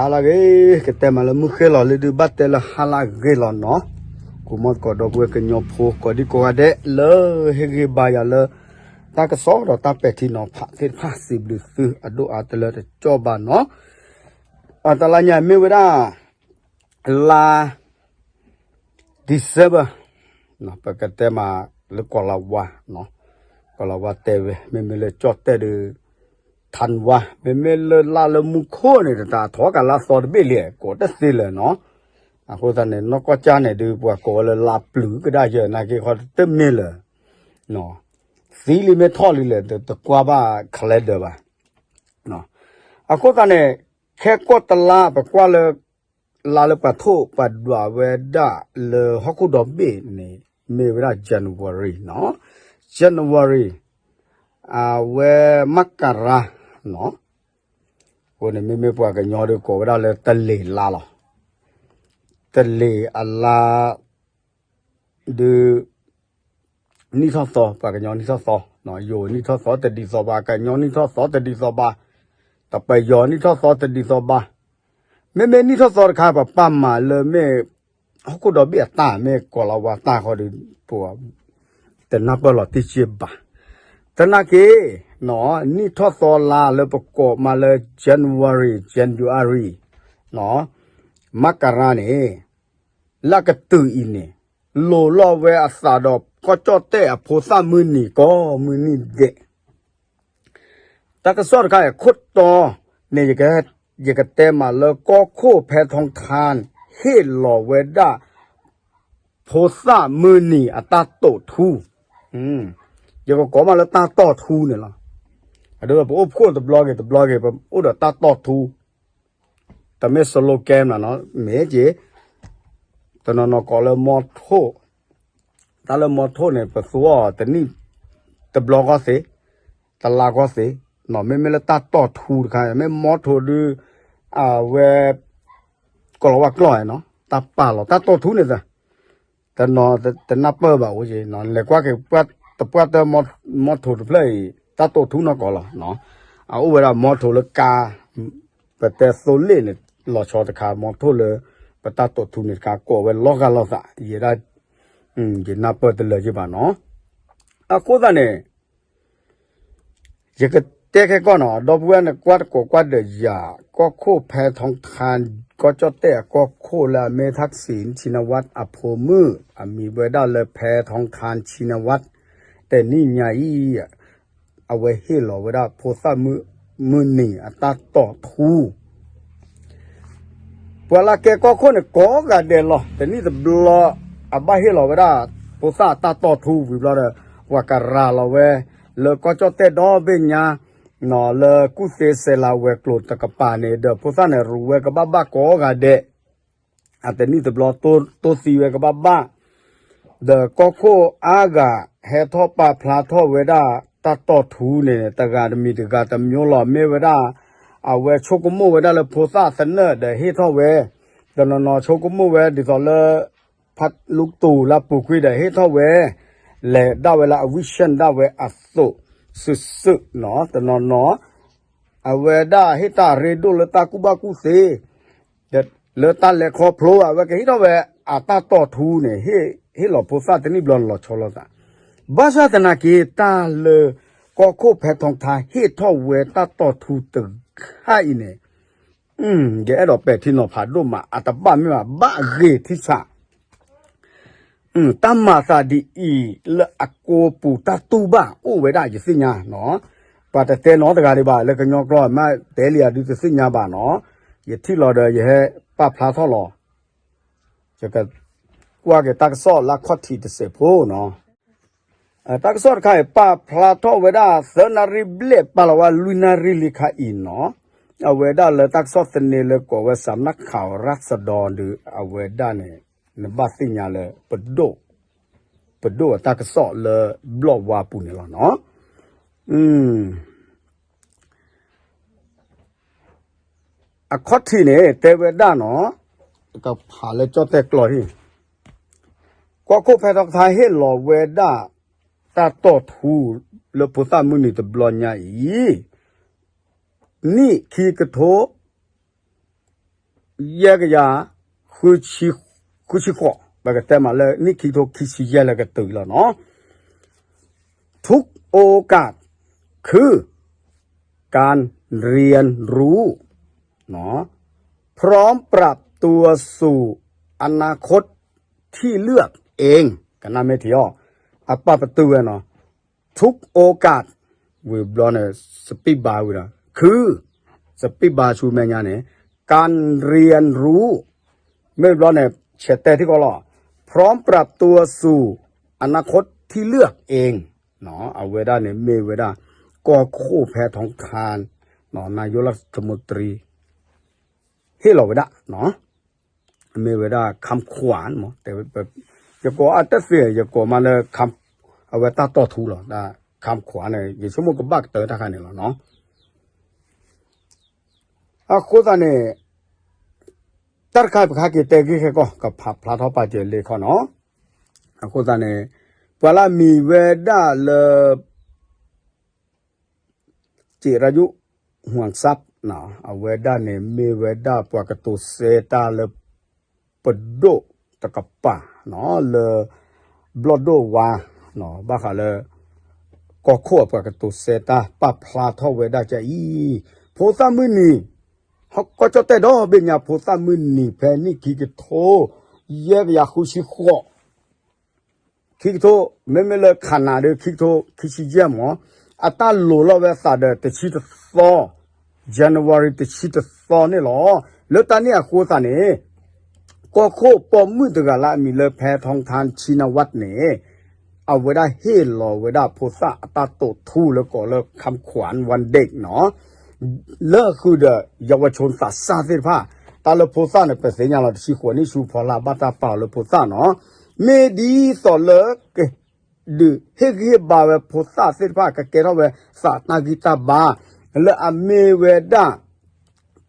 ဟါလၢအဂ့ၤ, ကတဲမးလၢမုၢ်ဃ့ၢ်လီၤလၢဒုးဘၣ်တဲလၢဟါလၢအဂ့ၤလီၤနီၤ. ကိးမီၢ်သကိးဒီပုၢ်ဝဲၢ်ကညီဖိကိးဒံကိးဂၤဒဲး လၢဟ့ၣ်ဂံၢ်ဘါယၤလၢ တၢ်ကစီၣ်ဒီးတၢ်ပဲာ်ထံနီၤဖးသ့ၣ်တဖၣ် စံးဘျုးသုအဒိၣ်အါတလၢတကၠီၣ်ဘၣ်နီၤ. တလါညါမ့ၢ်ဝဲဒၣ် လါ December, ပကတဲမးလၢကီၤလၤဝါ, ကီၤလၤဝါတဲဝဲ မ့မ့ၢ်လၢကၠီၣ်တဲၣ်ဒီး ထၣ်ဝါ, မ့မ့ၢ်လၢလါလၢမူခိၣ်န့ၣ် တၢ်ထီၣ်ကလါသီတဘ့ၣ်လံ ကိးတသ့လၢၤနီၤ. အဃိသတးန့ၣ် နီၢ်ကီၢ်ကၠၢ်န့ၣ်ဒုး ပှၤကိးဝဲလၢလါပျုၤကဒါယဲၢ် နာ်က့ခီတမ့ၢ်လၢၤ သံလံမ့ၢ်ထီၣ်လံလဲၣ် တကွၢ်ဘၣ် calendar ဘၣ်. အဃိသတးန့ၣ် ခဲကိာ်တလါ ပကွၢ်လၢ လါလၢပှၤထိၣ်ပှၤဒွးဝဲဒၣ်လၢဟီၣ်ခိၣ်ဒီဘ့ၣ်န့ၣ် မ့ၢ်ဝဲဒၣ် January နီၤ, January, အဝဲ မကရၤ နီၤ, အဃိန့ၣ် မ့မ့ၢ်ပှၤကညီဒီးကိးဝဲဒၣ်လၢတလ့ၤလါလီၤ. တလ့ၤအလါ ဒုး နံၣ်ထီၣ်သီ ပှၤကညီနံၣ်ထီၣ်သီ, ယိၤနံၣ်ထီၣ်သီတဒ်သိးဘၣ်, ကညီနံၣ်ထီၣ်သီတဒ်သိးဘၣ်, ဒီးပယီၤနံၣ်ထီၣ်သီတဒ်သိးဘၣ်. မ့မ့ၢ်နံၣ်ထီၣ်သီတခါ ပပာ်မၤလၢမ့ၢ် ဟီၣ်ခိၣ်ဒီဘ့ၣ်အတၢ် မ့ၢ်ကီၤလၤဝါတၢ်ဃီဒီး ပ တနၢ်ပၢၢ်လီၤတံၢ်စ့ၢ်ဘၣ်. သနာ်က့ နံၣ်ထီၣ်သီလါလၢပကိးမးလၢ January, January, မကရၤန့ၣ် လၢကတုၤအံၤန့ၣ် လိၤလီၤဝဲအသးဒီးကီၢ်ကၠီၣ်တဲၣ်အဖိသၣ်မုၢ်နံၤကိးမုၢ်နံၤဒဲး. တၢ်ကစီၣ်တခါအံၤ ခိၣ်တီန့ၣ် ယကတဲမးလၢကီၢ်ခိၣ်ဖဲထီထါ ဟ့ၣ်လီၤဝဲဒၣ် ဖိသၣ်မုၢ်နံၤအတၢ်တိာ်ထူ, ယကကိးမးလၢတၢ်တီၢ်ထူန့ၣ်လီၤ. အဒိပအိၣ်ဖှိၣ်တဘျီဂ့ၤတဘျီဂ့ၤ ပအိၣ်ဒီးတၢ်တီၢ်ထူ တမ့ၢ် slogan နီၤ မ့ၢ်က့ၤ တနီၤနီၤကိးလၢ motto, တၢ်လၢ motto န့ၣ် ပသူအီၤတနံၣ်တဘျီဃီသ့, တလါဃီသ့, မ့မ့ၢ်လၢတၢ်တီၢ်ထူတခါ မ့ၢ် motto ဒုး အဝဲ ကီၤလၤဝါကျိာ်နီၤ တၢ်ပာ်လီၤတၢ်တီၢ်ထူန့ၣ်သ့ တနီၤတနၢ်ပၢၢ်ဘၣ်အိၣ်က့ၤ လဲၤကွၢ်က့ၤ တပှၢ်တၢၢ် motto တဖျၢၣ်အံၤ တၢ်တီၢ်ထူနီၢ်ကီၢ်လီၤ. အအိၣ်ဝဲဒၣ် motto လၢကါ ပတဲသိလ့ၣ်န့ၣ် လီၤဆီတခါ motto လၢ ပတၢ်တီၢ်ထူန့ၣ်တခါ ကိးဝဲလီၤဂာ်လိာ်သး ယဲဒၣ် ယနၢ်ပၢၢ်တလၢာ်က့ၤဘၣ်နီၤ. အဃိသတးန့ၣ် ယကတဲခဲကီၢ်နီၤ ဒီပုၢ်ဝဲၢ်နကွၢ်တကိးကွၢ်ဒီးယၤ ကီၢ်ခိၣ်ဖဲထီထါ ကီၢ်ကၠီၣ်တဲၣ်အကီၢ်ခိၣ်လၢအမ့ၢ် Thaksin Shinawatra အဖိမုၣ် အမံၤဝဲဒၣ်လၢ ဖဲထီထါ Shinawatra တနံၣ်ညါအံၤ အဝဲဟ့ၣ်လီၤဝဲဒၣ်ဖိသၣ်မုၢ်နံၤအတၢ်တီၢ်ထူ ပှၤလၢကဲကီၢ်ခိၣ်န့ၣ် ကိးဂၤဒဲးလီၤ. တနံၣ်တဘျီ အဘၣ်ဟ့ၣ်လီၤဝဲဒၣ် ဖိသၣ်အတၢ်တီၢ်ထူဝံၤဘျီဒီး ပှၤကရၤလီၤဝဲ လၢကီၢ်ကၠီၣ်တဲၣ်ဒီဘ့ၣ်ညါ လၢကူၣ်သ့စဲးလၤဝဲၤကျိၤတကပၤန့ၣ် ဒီးဖိသၣ်န့ၣ် ရူးဝဲကဘၣ်ဘၣ်ကိးဂၤဒဲး အတနံၣ်တဘျီ တိၢ်သံဝဲကဘၣ်ဘၣ် ဒီးကီၢ်ခိၣ်အါဂၤ ဟဲထီၣ်ပာ်ဖျါထီၣ်ဝဲဒၣ် တၢ်တီၢ်ထူန့ၣ် တဂၤတမံၤတဂၤတမျိုးလီၤ မ့ၢ်ဝဲဒၣ် အဝဲဆိကမိၣ်ဝဲဒၣ်လၢဖိသၣ်သနၢၣ်ဒီးဟ့ၣ်ထီၣ်ဝဲ, တနီၤနီၤဆိကမိၣ်ဝဲဒ်သိးလၢ ဖးလူတူၢ်လၢပူၤကွံာ်ဒီးဟ့ၣ်ထီၣ်ဝဲ, လဲၤဒၣ်ဝဲလၢအ vision ဒၣ်ဝဲအသိး စုာ်စုာ်နီၤ တနီၤနီၤ အဝဲဒၣ်ဟ့ၣ်တၢ်ရ့ဒိၣ်လၢတၢ်ကူၣ်ဘၣ်ကူၣ်သ့ လၢတၢ်လဲၤခီဖျိ အဝဲကဟ့ၣ်ထီၣ်ဝဲအတၢ်တီၢ်ထူန့ၣ် ဟ့ၣ်လီၤဖိသၣ်တနံၣ်ဘျီန့ၣ်လီၤဆီလိာ်သး. ဘၣ်ဆၣ်သနာ်က့ တၢ်လၢကီၢ်ခိၣ်ဖဲထီထါဟ့ၣ်ထီၣ်ဝဲတၢ်တီၢ်ထူတခါအံၤန့ၣ် ယအဲၣ်ဒိးပဲာ်ထံနီၤဖးဒိၣ်မး အတဘၣ်မ့ၢ်ဘၣ် ဘၣ်အဂ့ၢ်ထံဆး တၢ်မၤသးဒ်အံၤ လၢအကိာ်ပူၤတၢ်တူၢ်ဘၣ်အိၣ်ဝဲဒၣ် ယသ့ၣ်ညါနီၤ. ပှၤတတဲနီတဂၤဒံးဘၣ် လၢကညီကျိာ် မ့ၢ်တဲလံယၤဒုးတသ့ၣ်ညါဘၣ်နီၤ. ယထံၣ်လီၤဒီးယဟဲပာ်ဖျါထီၣ်လီၤ. ယကကွၢ်က့ၤတၢ်ကစီၣ်လၢခီၣ်ထံးတစဲးဖိနီၤ. တၢ်ကစီၣ်တခါအံၤ ပာ်ဖျါထီၣ်ဝဲဒၣ်သၢနၣ်ရံၣ်ဘျဲၣ် ပာ်လီၤဝဲလွံၢ်နၣ်ရံၣ်လံခါအံၤနီၤ. အဝဲဒၣ်လၢတၢ်ကစီၣ်သန့လၢကိးဝဲ စးနၣ်ခးရၣ်စဒီ ဒီး အဝဲဒၣ်န့ၣ် နဘၣ်သ့ၣ်ညါလၢ ပဒိၣ်အတၢ်ကစီၣ်လၢဘျီၣ်ဝါပူၤန့ၣ်လီၤနီၤ. အခီၣ်ထံးန့ၣ် တဲဝဲဒၣ်နီၤ, ကဖးလၢကၠီၣ်တဲၣ်ကျိာ်ဟံၣ်, ကီၢ်ခိၣ်ဖဲထီၣ်ကထါဟ့ၣ်လီၤဝဲဒၣ် တၢ်တီၢ်ထူ လၢဖိသၣ်မုၢ်နံၤတဘျီညါအံၤ, နံၣ်ခံကထိ ခံ ယဲၢ်ကယၤ ဃုဆံဃိး ပကတဲမးလၢနံၣ်ခံကထိခံဆံယဲၢ်လၢကတုၤလီၤနီၤ. ทุกโอกาสคือการเรียนรู้ พร้อมปรับตัวสู่อนาคตที่เลือกเอง ကနၣ်မ့ၢ်ထံအီၤ အပာ်ပတုာ်ဝဲနီၤ. ทุกโอกาส ဝံၤဘျီန့ၣ် စပံးဘၣ်ဝံၤဒီး ခု စပံးဘၣ်ဆူမဲာ်ညါန့ၣ် การเรียนรู้ မ့ၢ်ဘျီန့ၣ် ဆဲးတဲထံကီၢ်လီၤ พร้อมปรับตัวสู่อนาคตที่เลือกเอง အဝဲဒၣ်န့ၣ်မ့ၢ်ဝဲဒၣ် ကီၢ်ခိၣ်ဖဲထီထါ นายกรัฐมนตรี ဟ့ၣ်လီၤဝဲဒၣ် မ့ၢ်ဝဲဒၣ် คำขวัญ မ့ၢ် ယကိးအတသ့ ယကိးမးလၢ အဝဲတၢ်တီၢ်ထူလီၤ คำขวัญ န့ၣ် ယဆိကမိၣ်ကဘၣ်ကတၢၢ်တၢ်ခါန့ၣ်လီၤနီၤ. အဃိသတးန့ၣ် တၢ်တခါပခါက့ၤတဲဂ့ၢ်ခဲကီၢ် ကဖးဖျါထီၣ်ပာ်စၢၤလ့ခီနီၤ. အဃိသတးန့ၣ် ပှၤလၢအမံၤဝဲဒၣ်လၢ จิรายุ ห่วงทรัพย์ အဝဲဒၣ်န့ၣ် မ့ၢ်ဝဲဒၣ်ပှၤကတိၤစဲတၢ်လၢ ပဒိၣ်တကပၤ လၢ ဘျီၣ်ဒိၣ်ဝါ ဘၣ်ဃးလၢ ကီၢ်ခိၣ်အပှၤကတိၤစဲတၢ် ပာ်ဖျါထီၣ်ဝဲဒၣ်ကအံၤ ဖိသၣ်မုၢ်နံၤ ဟီၣ်ကီၢ်ကၠီၣ်တဲၣ်ဒီဘ့ၣ်ညါ ဖိသၣ်မုၢ်နံၤ ဖဲနံၣ်ခံကထိ ယဲၢ်ကယၤဃုဆံဃိး ခံကထိ မ့မ့ၢ်လၢ Canada ဒီး ခံကထိခံဆံယဲၢ်မး အတၢ်လိၤလီၤဝဲအသးဒီးတဆံတသီ January တဆံတသီန့ၣ်လီၤ. လၢတၢ်န့ၣ်အဃိသတးန့ၣ် ကီၢ်ခိၣ်ပိာ်မုၣ်တဂၤလၢအမံၤလၢ ဖဲထီထါ ဆံနဝးန့ၣ် အဝဲဒၣ်ဟ့ၣ်လီၤဝဲဒၣ်ဖိသၣ်အတၢ်တိာ်ထူလၢကိးလၢ คำขวัญวันเด็ก နီၤ လၢဃုာ်ဒီး เยาวชน သးစၢ်သ့ၣ်တဖၣ် တၢ်လၢဖိသၣ်န့ၣ် ပသ့ၣ်ညါလီၤ တဆံဃိးနံၣ်ဆူဖီလာ် ဘၣ်တၢ်ပာ်အီၤလၢဖိသၣ်နီၤ မ့ၢ်ဒ်သိးလၢက ဒုးဟ့ၣ်ဂံၢ်ဟ့ၣ်ဘါဝဲဖိသၣ်သ့ၣ်တဖၣ် ကကဲထီၣ်ဝဲသးတၢ်ဂံၢ်တၢ်ဘါ လၢအမ့ၢ်ဝဲဒၣ်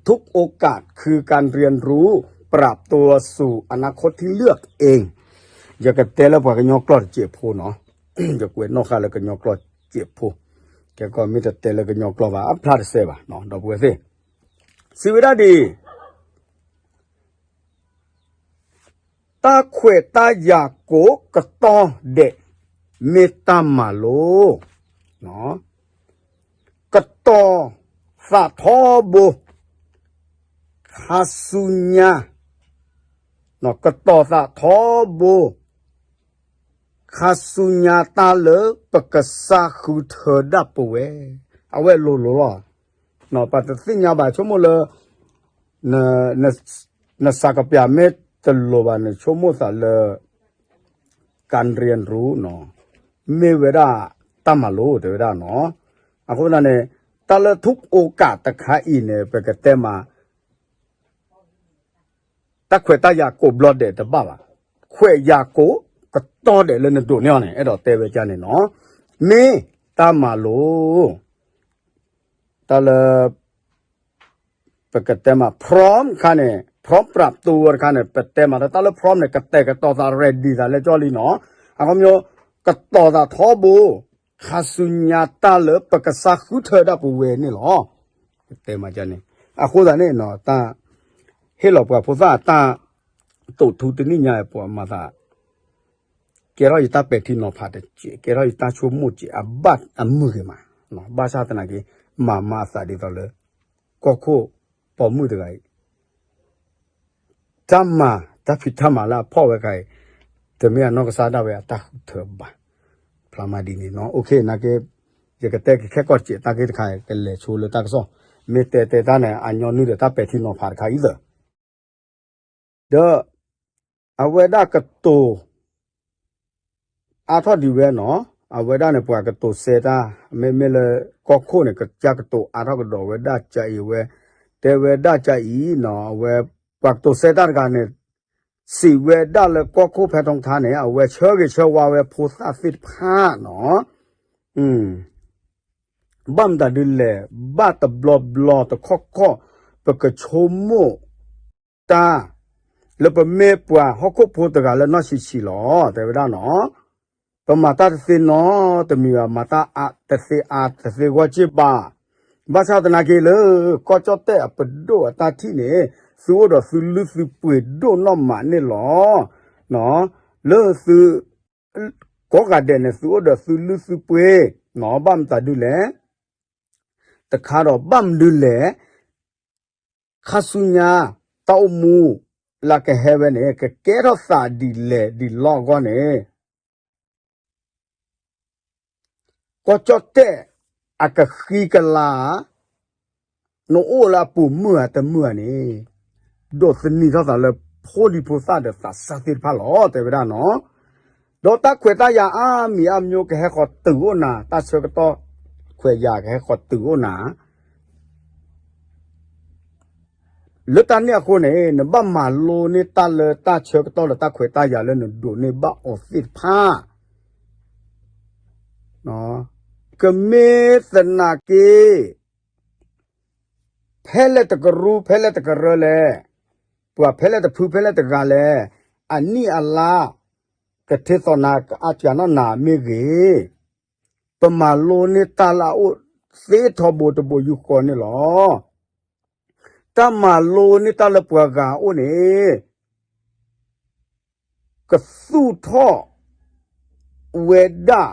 ทุกโอกาสคือการเรียนรู้ ปรับตัวสู่อนาคตที่เลือกเอง ယကတဲလၢပှၤကညီကျိာ်တစဲးဖိနီၤ ယကွဲးနီၣ်ဃာ်လၢကညီကျိာ်စဲးဖိ ကဲကီးမ့ၢ်တတဲလၢကညီကျိာ်ဘၣ် အဖျါတစဲးဘၣ် ဒီပုၢ်ဝဲၢ်သ့ၣ် စံးဝဲဒၣ်ဒ်အံၤ တၢ်ခွဲးတၢ်ယာ်ကိးကတီၢ်ဒဲး မ့ၢ်တၢ်မၤလိာ် ကတီၤသးထီဘိ ခါဆူညါ ကတီၤသးထီဘိ ခါဆူညါတၢ်လၢပကစၢ်ဃုထၢဒၣ်ပဝဲ အဝဲလိၤလိၤလီၤ. ပှၤတသ့ၣ်ညါဘၣ် ဆိကမိၣ်လၢ နစးကပျၢ်မ့ၢ်တလိၤဘၣ်န့ၣ် ဆိကမိၣ်သးလၢ การเรียนรู้ နီၤ မ့ၢ်ဝဲဒၣ်တၢ်မၤလိာ်တဲဝဲဒၣ်နီၤ. အဃိသတးန့ၣ် တၢ်လၢ ทุกโอกาส တခါအံၤန့ၣ် ပကတဲမး တၢ်ခွဲးတၢ်ယာ်ကိးဘျီဒဲးတဘၣ်ဘၣ်. ခွဲးယာ်ကိးကတီၢ်ဒဲးလၢနဒိးန့ၢ်အီၤန့ၣ် အဲၣ်ဒိးတဲဝဲဒ်န့ၣ်နီၤ. မ့ၢ်တၢ်မၤလိာ် တၢ်လၢ ပကတဲမး พร้อม တခါန့ၣ် พร้อมปรับตัว တခါန့ၣ် ပတဲမး တၢ်လၢ พร้อม န့ၣ် ကတဲာ်ကတီၤသး ready သးလၢကၠီလံနီၤ. အခီပညီ ကတီၤသးထီဘိ ခါဆူညါတၢ်လၢပကစၢ်ဃုထၢဒၣ်ပဝဲန့ၣ်လီၤ. ပတဲမးန့ၣ် အဃိသတးန့ၣ် တၢ်ဟ့ၣ်လီၤပှၤဖိသၣ်တၢ်တိာ်ထူတနံၣ်ညါ ပှၤမၤသး ကဲထီၣ်ယတၢ်ပဲာ်ထံနီၤဖးတစဲး ကဲထီၣ်ယတၢ်ဆိကမိၣ်စဲး အဘၣ်အမုာ်ဂ့ၤမး, ဘၣ်ဆၣ်သနာ်က့ မၤမၤအသးဒ်သိးလၢ ကီၢ်ခိၣ်ပိာ်မုၣ်တဂၤအံၤ တၢ်မၤ တၢ်ဖံးတၢ်မၤလၢအဖီၣ်ဝဲခါအံၤ တမ့ၢ်အနီၢ်ကစၢ်ဒၣ်ဝဲအတၢ်ဃုထၢဘၣ်. ဖျါမးဒ်န့ၣ်နီၤ. နာ်က့ ယကတဲက့ၤခဲကီၢ်စဲးတၢ်ဂ့ၢ်တခါ ကလဲၤဆိလၢတၢ်ကစီၣ် မ့ၢ်တဲတဲတၢ်န့ၣ် အညီနုၢ်ဒီးတၢ်ပဲာ်ထံနီၤဖးတခါအံၤသၢ ဒီး အဝဲဒၣ်ကတိၤ အါထီၣ်ဒံးဝဲနီၤ, အဝဲဒၣ်န့ၣ် ပှၤကတိၤစဲတၢ် မ့မ့ၢ်လၢကီၢ်ခိၣ်န့ၣ် ကစၢ်ကတိၤအါထီၣ်ကဒီးဝဲဒၣ်ကအံၤဝဲ, တဲဝဲဒၣ်ကအံၤနီၤ, အဝဲ ပှၤကတိၤစဲတၢ်တဂၤန့ၣ် စံးဝဲဒၣ်လၢကီၢ်ခိၣ်ဖဲထီထါန့ၣ် အဝဲဆၢဂ့ၤဆၢဝါဝဲဖိသၣ်သ့ၣ်တဖၣ်နီၤ ဘၣ်မတၤဒ်လဲၣ်, ဘၣ်တဘျီဘျီတခီၣ်ခီၣ် ပကဆိကမိၣ်တၢ် လၢပမ့ၢ်ပှၤဟီၣ်ခိၣ်ဖိတဂၤလၢနီၢ်ဆံးဆံးလီၤ တဲဝဲဒၣ်နီၤ. ပမၤတၢ်တသ့နီတမံၤဘၣ်, မၤတၢ်အါတသ့အါတသ့ဂီၢ်စ့ၢ်ဘၣ်. ဘၣ်ဆၣ်သနာ်က့လၢ ကီၢ်ကၠီၣ်တဲၣ်အပဒိၣ်အတၢ်ထံၣ်န့ၣ် သုအိၣ်ဒီးသုလုၢ်သုပှ့ၤဒိၣ်နီၢ်မးန့ၣ်လီၤ. လၢသု ကိးဂၤဒဲးန့ၣ် သုအိၣ်ဒီးသုလုၢ်သုပှ့ၤ, ဘၣ်မတၤဒုလဲၣ်, တခါဒီးဘၣ်မနုၤလဲၣ်, ခါဆူညါ တၢ်အိၣ်မူ လၢကဟဲဝဲန့ၣ် ကကဲထီၣ်သးဒ်လဲၣ်ဒ်လဲၣ်အဂီၢ်န့ၣ် ကီၢ်ကၠီၣ်တဲၣ် အကဃံကလၤ နအိၣ်လၢအပူၤမုၢ်ဧါတမုၢ်ဧါန့ၣ် ဒိးသန့ၤထီၣ်သးလၢဖိဒံဖိသၣ်ဒီးသးစၢ်သ့ၣ်တဖၣ်လီၤ တဲဝဲဒၣ်နီၤ. ဒီးတၢ်ခွဲးတၢ်ယာ်အါမံၤအါမံၤကဟဲဃီၤတုၤအိၣ်နၤ တၢ်ဆၢကတီၢ်ခွဲးယာ်ကဟဲဃီၤတုၤအိၣ်နၤ လၢတၢ်န့ၣ်အဃိန့ၣ် နဘၣ်မၤလိန့ၢ်တၢ်လၢတၢ်ဆၢကတီၢ်လၢတၢ်ခွဲးတၢ်ယာ်လၢနဒိးန့ၢ်ဘၣ်အီၤသ့ၣ်တဖၣ် ကမ့ၢ်သနာ်က့ ဖဲလဲၣ်တကရူၢ် ဖဲလဲၣ်တကရၢလဲၣ်, ပှၤဖဲလဲၣ်တဖု ဖဲလဲၣ်တဂၤလဲၣ်, အနံၣ်အလါ ကထ့သိးနၤ ကအါစှၤနီၣ်နၤမ့ၢ်ဂ့ၤ, ပမၤလိန့ၢ်တၢ်လၢအအိၣ်သ့ထီဘိတဘိယူၢ်ဃီန့ၣ်လီၤ. တၢ်မၤလိန့ၢ်တၢ်လၢပှၤဂၤအအိၣ်န့ၣ် ကသူၣ်ထီၣ်ဝဲဒၣ်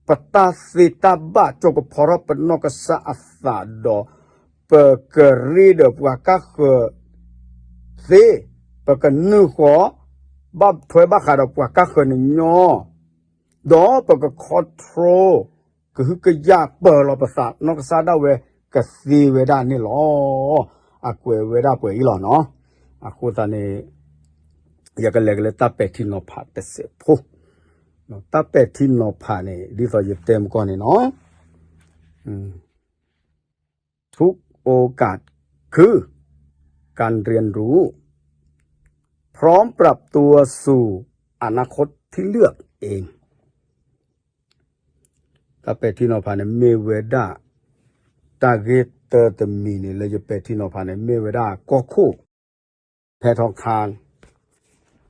ပတၢ်သ့တၢ်ဘၣ် ကၠိကဖီထီၣ်ပနီၢ်ကစၢ်အသးဒီး ပကရ့ဒီးပှၤကါဃၢၤသ့, ပကနုာ်ဃီၤ ဘၣ်ထွဲဘၣ်ဃးဒီးပှၤကါဃၢၤနညီ, ဒီးပက control ကဟုကယာ်ပၢၢ်လီၤပသး နီၢ်ကစၢ်ဒၣ်ဝဲကသ့ဝဲဒၣ်န့ၣ်လီၤ. အကွဲးဝဲဒၣ်ပှဲၤအံၤလီၤနီၤ. အဃိသတးန့ၣ် ယကလဲၤက့ၤလၢတၢ်ပဲာ်ထံနီၤဖးတစဲးဖိ, တၢ်ပဲာ်ထံနီၤဖးန့ၣ် ဒ်သိးယတဲမကီၢ်န့ၣ်နီၤ ทุกโอกาสคือ การเรียนรู้ พร้อมปรับตัวสู่อนาคตที่เลือกเอง တၢ်ပဲာ်ထံနီၤဖးန့ၣ် မ့ၢ်ဝဲဒၣ် တၢ်ဂ့ၢ်တၢတမံၤန့ၣ် လၢယပဲာ်ထံနီၤဖးန့ၣ် မ့ၢ်ဝဲဒၣ်ကီၢ်ခိၣ် ဖဲထီခါ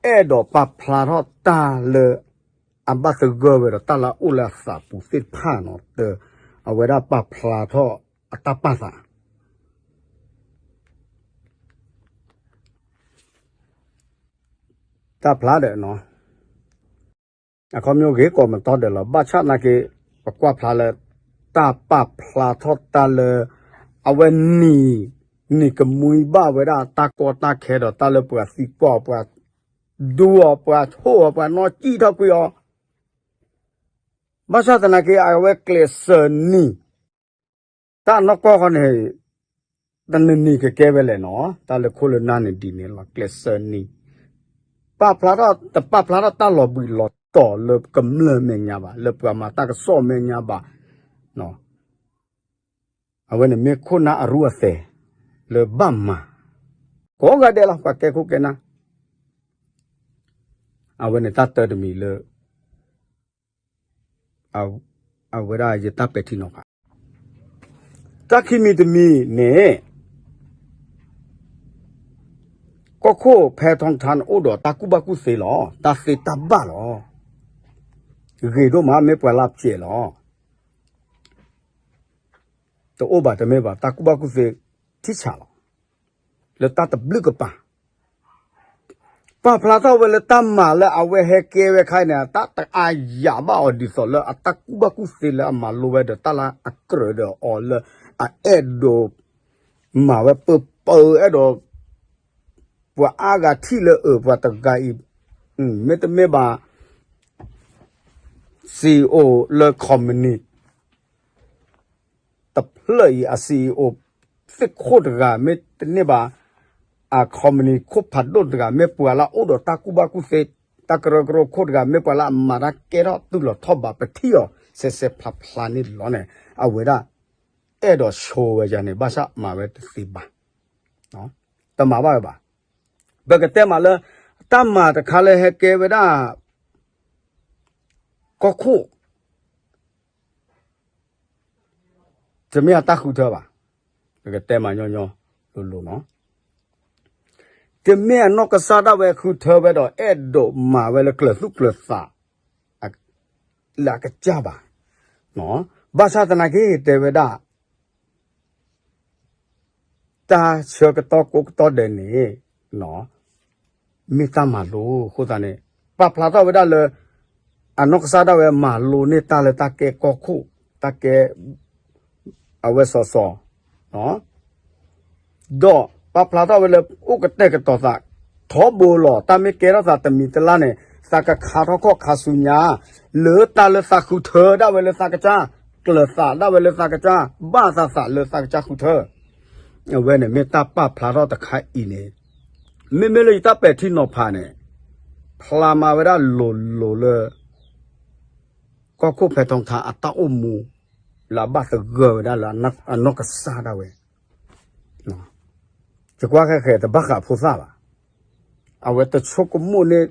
အဲၣ်ဒိးပာ်ဖျါထီၣ်တၢ်လၢ အဘၣ်သဂၢၢ်ဝဲဒီးတၢ်လၢအအိၣ်လၢအသးပူၤသ့ၣ်တဖၣ်နီၤ တၢ် အဝဲဒၣ်ပာ်ဖျါထီၣ်အတၢ်ပာ်သး တၢ်ဖျါဒီးနီၤ အခီပညီဂ့ၤကီးမတီၢ်ဒီးလီၤ. ဘၣ်ဆၣ်သနာ်က့ ပကွၢ်ဖျါလၢ တၢ်ပာ်ဖျါထီၣ်တၢ်လၢ အဝဲနံၤ နံၤကမှံဘၣ်ဝဲဒၣ်တၢ်ကီတၢ်ခဲဒီး တၢ်လၢပှၤသံကွၢ်အီၤ ပှၤဒူအီၤ ပှၤဆိၣ်အီၤ ပှၤနီၣ်စံၣ်ထီၣ်ကွံာ်အီၤ ဘၣ်ဆၣ်သနာ်က့ အဝဲကျဲးစၢးနံၤ တၢ်နီၢ်ကီၢ်ဃီန့ၣ် တနံၤနံၤကကဲဝဲလဲၣ်နီၤ တၢ်လၢခိၣ်လၢနၢ်န့ၣ်ဒ်န့ၣ်လီၤ ကျဲးစၢးနံၤ ပာ်ဖျါထီၣ် တပာ်ဖျါထီၣ်တၢ်လီၤဘှံးလီၤတီၤလၢကမျၢၢ်မဲာ်ညါဘၣ် လၢပှၤမၤတၢ်ကစီၣ်မဲာ်ညါဘၣ် အဝဲန့ၣ်မ့ၢ်ခိၣ်နၢ်အရူအသဲး လၢဘၣ်မၤ ကိးဂၤဒဲးလီၤ ပှၤကဲခိၣ်ကဲနၢ် အဝဲန့ၣ်တၢ်တၢတမံၤလၢ အဝဲဒၣ်ယတၢ်ပဲာ်ထံနီၤဖး တၢ်ခံမံၤတမံၤန့ၣ် ကီၢ်ခိၣ်ဖဲထီထါန့ၣ်အိၣ်ဒီးတၢ်ကူၣ်ဘၣ်ကူၣ်သ့လီၤ တၢ်သ့တၢ်ဘၣ်လီၤ ဂ့ၤဒိၣ်မး မ့ၢ်ပှၤလၢအပျဲၢ်လီၤ တအိၣ်ဘၣ်တမ့ၢ်ဘၣ် တၢ်ကူၣ်ဘၣ်ကူၣ်သ့ ထံဆးလီၤ လၢတၢ်တဘျုးကပၤ ပာ်ဖျါထီၣ်ဝဲလၢတၢ်မၤလၢအဝဲဟဲကဲဝဲခါအံၤန့ၣ် တၢ်တအါယၤဘၣ်အီၤဒ်သိးလၢအတၢ်ကူၣ်ဘၣ်ကူၣ်သ့လၢအမၤလိဝဲဒီးတၢ်လၢအကြၢးဒီးအီၤလၢအအဲၣ်ဒိး မၤဝဲပၢပၢအဲၣ်ဒိး ပှၤအါဂၤထံၣ်လၢအၢ ပှၤတဂၤအံၤ မ့တမ့ၢ်ဘၣ် CEO လၢ company တဖျၢၣ်အံၤ အ CEO သ့ၣ်ခိၣ်တဂၤ မ့တန့ၢ်ဘၣ် အ company ခိၣ်ဖးဒိၣ်တဂၤ မ့ၢ်ပှၤလၢအအိၣ်ဒီးတၢ်ကူၣ်ဘၣ်ကူၣ်သ့ တၢ်ကရၢကရိခိၣ်တဂၤ မ့ၢ်ပှၤလၢအမၤတၢ်ကဲထီၣ်တုၤလီၤထီၣ်ဘး ပထံၣ်အီၤ စဲးစဲးဖျါဖျါန့ၣ်လီၤန့ၣ် အဝဲဒၣ် အဲၣ်ဒိးဆိဝဲယၤန့ၣ် ဘၣ်ဆၣ်မၤဝဲတသ့ဘၣ် တမၤဘၣ်ဝဲဘၣ်. ပကတဲမးလၢ တၢ်မၤတခါလၢဟဲကဲဝဲဒၣ် ကီၢ်ခိၣ် တမ့ၢ်အတၢ်ဃုထၢဘၣ်. ပကတဲမးညီညီလိၤလိၤနီၤ. တမ့ၢ်အနီၢ်ကစၢ်ဒၣ်ဝဲဃုထၢဝဲဒီး အဲၣ်ဒိးမၤဝဲလၢကျၢၤသူၣ်ကျၢၤသး လၢအကစၢ်ဘၣ်. ဘၣ်ဆၣ်သနာ်က့ တဲဝဲဒၣ် တၢ်ဆၢကတီၢ်ကိးကတီၢ်ဒဲးန့ၣ် မ့ၢ်တၢ်မၤလိအဃိသတးန့ၣ် ပာ်ဖျါထီၣ်ဝဲဒၣ်လၢ အနီၢ်ကစၢ်ဒၣ်ဝဲမၤလိန့ၢ်တၢ်လၢတၢ်ကဲကီၢ်ခိၣ် တၢ်ကဲ အဝဲစီၤစီၤ ဒီးပာ်ဖျါထီၣ်ဝဲလၢအိၣ်ကတဲာ်ကတီၤသးထီဘိလီၤ. တၢ်မ့ၢ်ကဲထီၣ်သးတမံၤတလါန့ၣ် သးကခးထီၣ်ခီၣ်ခးဆူညါ လၢတၢ်လၢသးဃုထၢဒၣ်ဝဲလၢသးကစၢ်, ကျၢၤသးဒၣ်ဝဲလၢသးကစၢ်, ဘၣ်သးသးလၢသးကစၢ်ဃုထၢ အဝဲန့ၣ်မ့ၢ်တၢ်ပာ်ဖျါထီၣ်တခါအံၤန့ၣ် မ့မ့ၢ်လၢယတၢ်ပဲာ်ထံနီၤဖးန့ၣ် ဖျါမၤဝဲဒၣ်လိၤလိၤလၢ ကီၢ်ခိၣ်ဖဲထီထါအတၢ်အိၣ်မူ လၢအဘၣ်သဂၢၢ်ဝဲဒၣ်လၢအနီၢ်ကစၢ်ဒၣ်ဝဲ ယကွၢ်ဃဲဃဲတဘၣ်ဃးဖိသၣ်ဘၣ်. အဝဲတဆိကမိၣ်န့ၣ်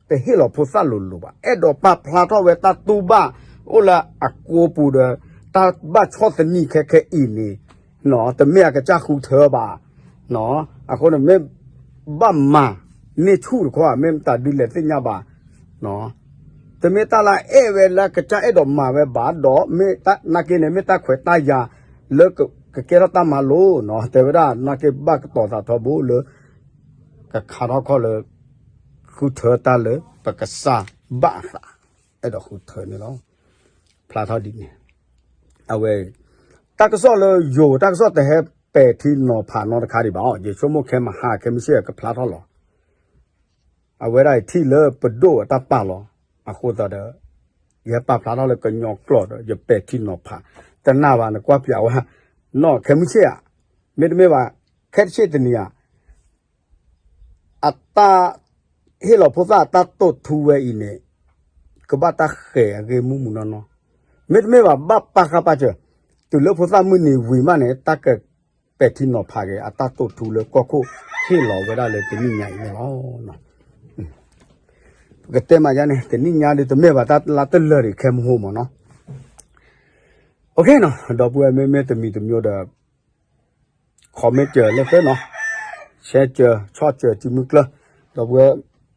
တဟ့ၣ်လီၤဖိသၣ်လိၤလိၤဘၣ်. အဲၣ်ဒိးပာ်ဖျါထီၣ်ဝဲတၢ်တူၢ်ဘၣ်အိၣ်လၢအကိာ်ပူၤဒီး တၢ်ဘၣ်ဆီၣ်သနံးခဲခဲအံၤန့ၣ် တမ့ၢ်အကစၢ်ဃုထၢဘၣ်. အဃိန့ၣ်မ့ၢ်ဘၣ်မၤန့ၢ်ဆူၣ်တခီ မ့ၢ်တၢ်ဒုးလဲၤသ့ၣ်ညါဘၣ် တမ့ၢ်တၢ်လၢအအဲၣ်ဝဲလၢအကစၢ်အဲၣ်ဒိးမၤဝဲဘၣ်ဒီး မ့ၢ်နာ်က့န့ၣ် မ့ၢ်တၢ်ခွဲးတၢ်ယာ်လၢကကဲထီၣ်တၢ်မၤလိနီၤ တဲဝဲဒၣ်နာ်က့ဘၣ်ကတီၤသးထီဘိလၢ ကခးထီၣ်ခီၣ်လၢ ဃုထၢတၢ်လၢပကစၢ်ဘၣ်အသး အဲၣ်ဒိးဃုထၢန့ၣ်လီၤ. ဖျါထီၣ်ဒ်န့ၣ် အဝဲ တၢ်ကစီၣ်လၢယိၤ တၢ်ကစီၣ်တဟဲပဲာ်ထံနီၤဖးနီတခါဒံးဘၣ်အီၤ ယဆိကမိၣ်ခဲမဟါခဲမုၢ်ဆ့ၣ်ကဖျါထီၣ်လီၤ. အဝဲဒၣ်အံၤထံၣ်လၢပဒိၣ်အတၢ်ပာ်လီၤ အဃိသတးဒီး ယဟဲပာ်ဖျါထီၣ်လၢကညီကျိာ်ဒီး ယပဲာ်ထံနီၤဖး တနာ်ဘၣ်နကွၢ်ပၠးဝဲ နီၢ်ခဲမုၢ်ဆ့ၣ်ဧါ မ့တမ့ၢ်ဘၣ် ခဲတဆ့ၣ်တနံၤဧါ အတၢ် ဟ့ၣ်လီၤဖိသၣ်အတၢ်တိာ်ထူဝဲအံၤန့ၣ် ကဘၣ်တၢ်ဃဲၤအဂ့ၢ်မုၢ်မုၢ်နီၢ်နီၢ် မ့တမ့ၢ်ဘၣ် ဘၣ်ပာ်ဃာ်ပာ်စၢၤ တုၤလၢဖိသၣ်မုၢ်နံၤဝံၤမးန့ၣ် တၢ်ကပဲာ်ထံနီၤဖးက့ၤ အတၢ်တိာ်ထူလၢကီၢ်ခိၣ်ဟ့ၣ်လီၤဝဲဒၣ်လၢတနံၣ်ညါအံၤန့ၣ်လီၤ. ပကတဲမးယါန့ၣ် တနံၣ်ညါဒ်တမ့ၢ်ဘၣ်တၢ်လၢတလၢာ်ဒံးခဲမဟိမၢ်နီၤ OK နီၤ ဒီပုၢ်ဝဲၢ်မ့မ့ၢ်တမံၤတမံၤဒီး comment စၢၤလၢသၢနီၤ share စၢၤ ဆီၣ်စၢၤစုမုၢ်ကျၢၢ် ဒီပုၢ်ဝဲၢ်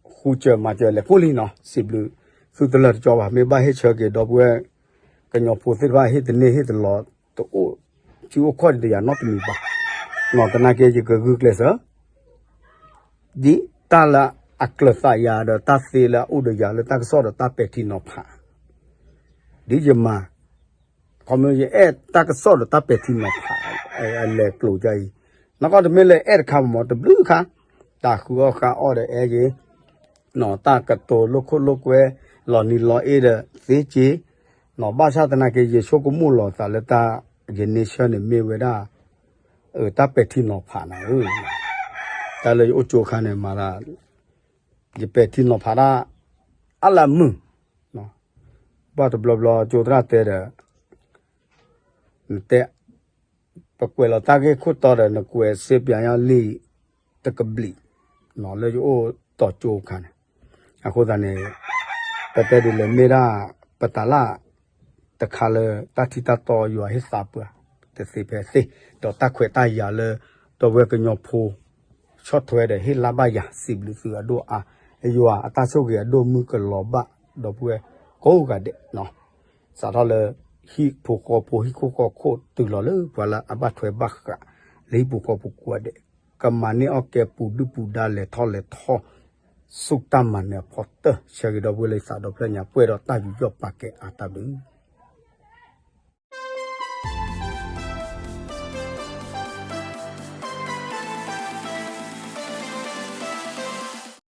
ဃုစၢၤမၤစၢၤလဲၤကိၣ်လံနီၤ စံးဘျုးသုတလၢာ်တကီဘၣ် မ့ၢ်ဘၣ်ဟ့ၣ်ဆၢက့ၤဒီပုၢ်ဝဲၢ် ကညီဖိသ့ၣ်တဖၣ်ဟ့ၣ်တန့ၢ်ဟ့ၣ်တလီၤ တအိၣ်စုအိၣ်ခီၣ်ဒံးတယၤနီတမံၤဘၣ် နီၤသနာ်က့ယကဂုာ်ကျဲးစၢး ဒ်တၢ်လၢအကျၢၤသးယၤဒီးတၢ်သ့လၢအအိၣ်ဒီးယၤလၢတၢ်ကစီၣ်ဒီးတၢ်ပဲာ်ထံနီၤဖး ဒ်ယမၤ ခီမ့ၢ်ယအဲၣ်တၢ်ကစီၣ်ဒီးတၢ်ပဲာ်ထံနီၤဖး အလဲၤကျိၤဒ်အံၤ နီၢ်ကီၢ်တမ့ၢ်လၢအဲၣ်တခါမ့ၢ်တဘျုးခါ တၢ်ဃုအီၣ်ဃုအီၣ်ဒီးအဲၣ်က့ၤ နီၤတၢ်ကတိၤလိာ်ခိၣ်လိာ်ကွဲ လီၤနံၤလီၤအ့ဒီးသ့က့ၤ နီၤဘၣ်ဆၣ်သနာ်က့ ယဆိကမိၣ်လီၤသးလၢတၢ် ယ nature န့ၣ်မ့ၢ်ဝဲဒၣ် တၢ်ပဲာ်ထံနီၤဖးနၤဧၢ တၢ်လၢယအိၣ်ကၠိအခါန့ၣ်မၤသး ယပဲာ်ထံနီၤဖးတၢ် အါလၢအမုာ် ဘၣ်တဘျီဘျီကၠိသရၣ်တဲဒီး နတဲ ပကွဲးလီၤတၢ်ဂ့ၢ်ခိၣ်တီဒီး နကွဲးစ့ပၠးညါလံ တကဘျံး လၢယအိၣ်တီၤကၠိအခါန့ၣ် အဃိသတးန့ၣ် ပတဲဒ်လဲၣ်မ့ၢ်ဒၣ် ပတၢ်လၢ တခါလၢတၢ်ထံတၢ်တီယွၤဟ့ၣ်သးပှၢ် တသ့ဖဲသ့ ဒီးတၢ်ခွဲးတၢ်ယာ်လၢ ဒီပုၢ်ဝဲၢ်ကညီဖိ ဆီၣ်ထွဲဒီးဟ့ၣ်လၢဘၣ်ယၤ စံးဘျုးသုအဒိၣ်အါ ယွၤအတၢ်ဆိၣ်ဂ့ၤအဒိၣ်မုၢ်ကလီၤဘၣ် ဒီပုၢ်ဝဲၢ်ကိးဂၤဒဲး စးထီၣ်လၢ ဟံၣ်ဖိဃီဖိဟံၣ်ခိၣ်ဃီခိၣ်တုၤလီၤလၢပှၤလၢအဘၣ်ထွဲဘၣ်ဃး လၢဟံၣ်ပူၤဃီပူၤကိးဂၤဒဲး ကမၤန့ၢ်အီၣ်ကဲပူၤဒုၣ်ပူၤဒါလဲၤထီၣ်လဲၤထီ ဆူတၢ်မၤနၢၤအဖီတၢၢ် ဆၢဂ့ၤဒီပုၢ်ဝဲၢ်လၢယသးဒီဖျၢၣ်ညါ ပှဲၤဒီးတၢ်ယူးယီၣ်ပာ်ကဲအါတၢ်ဘျုး